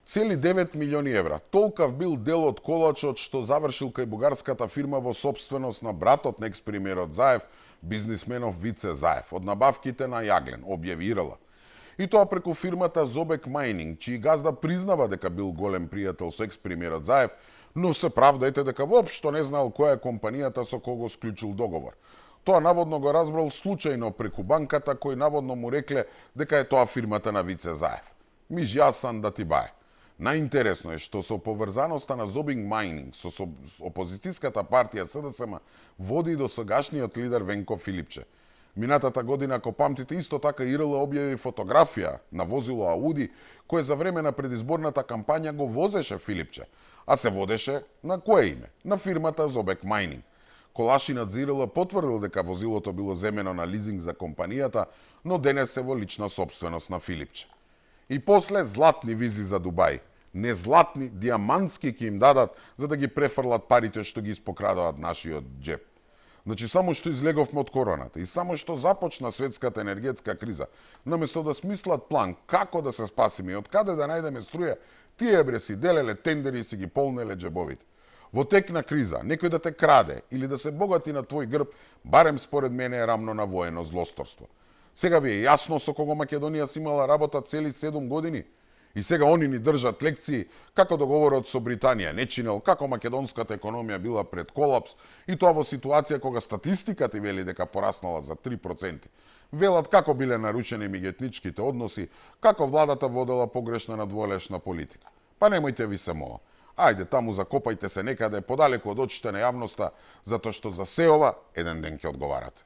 Цели 9 милиони евра. Толкав бил дел од колачот што завршил кај бугарската фирма во собственост на братот на екс-премиерот Заев, бизнисменов Вице Заев, од набавките на јаглен, објавирала. И тоа преку фирмата Зобек Майнинг, чиј газда признава дека бил голем пријател со екс-премиерот Заев, но се правдајте дека воопшто не знаел која е компанијата со кого склучил договор. Тоа наводно го разбрал случајно преку банката, кој наводно му рекле дека е тоа фирмата на Вице Заев. Миж јасан да ти бае. Најинтересно е што со поврзаноста на Зобек Майнинг со опозицијската партија СДСМ води до сегашниот лидер Венко Филипче. Минатата година, ако памтите, исто така ИРЛ објави фотографија на возило Ауди, кое за време на предизборната кампања го возеше Филипче, а се водеше на кое име? На фирмата Зобек Майнинг. Колашинат за ИРЛ потврдил дека возилото било земено на лизинг за компанијата, но денес е во лична собственост на Филипче. И после златни визи за Дубај. Не златни, диамантски ќе им дадат за да ги префрлат парите што ги испокрадуваат нашиот джеп. Значи, само што излеговме од короната и само што започна светската енергетска криза, наместо да смислат план како да се спасиме и од каде да најдеме струја, тие бре си делеле тендери и си ги полнеле джебовите. Во тек на криза, некој да те краде или да се богати на твој грб, барем според мене е рамно на воено злосторство. Сега ви е јасно со кого Македонија си имала работа цели 7 години? И сега они ни држат лекции како договорот со Британија не чинел, како македонската економија била пред колапс, и тоа во ситуација кога статистиката вели дека пораснала за 3%. Велат како биле нарушени меѓуетничките односи, како владата водела погрешна надвоелешна политика. Па немојте ви се мола. Ајде таму закопајте се некаде подалеку од очите на јавноста, затоа што за се ова еден ден ќе одговарате.